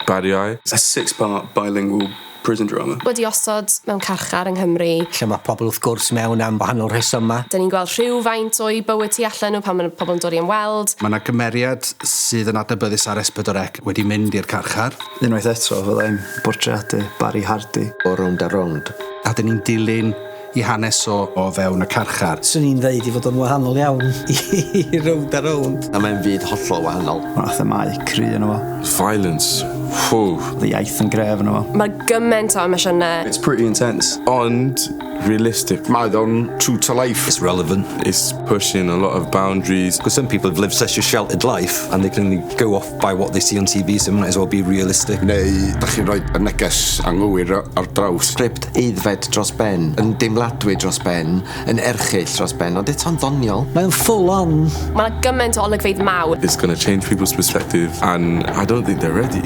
Bariau. A six-part bilingual prison drama. Wedi osod mewn carchar yng Nghymru. Lle mae pobl wrth gwrs mewn am wahanol rhesymau. Dyn ni'n gweld rhywfaint o'i bywyd tu allan nhw pan mae pobl yn dod i ymweld. Mae yna gymeriad sydd yn adnabyddus ar S4C wedi mynd i'r carchar. Unwaith eto, fyddai'n bortreadu Barry Hardy. O Rownd a Rownd. A dyn ni'n dilyn i hanes o o fewn y carchar. Swn i'n ddeud i fod o'n wahanol iawn i Rownd a Rownd. A mae'n fyd hollol wahanol. Mae 'na themâu cry yno fo. Violence. Whew. Oedd y iaith yn gref yno fo. Mae gymaint o emosiynau. It's pretty intense. Ond realistic. Mae o'n true to life. It's relevant. It's pushing a lot of boundaries. Because some people have lived such a sheltered life and they can only go off by what they see on TV, so it might as well be realistic. Neu da chi'n rhoi y neges anghywir ar draws. Sgript aeddfed dros ben, yn deimladwy dros ben, yn erchyll dros ben, ond eto'n ddoniol. Mae'n full on. Mae yna gymaint o olygfeydd mawr. It's going to change people's perspective, and I don't think they're ready.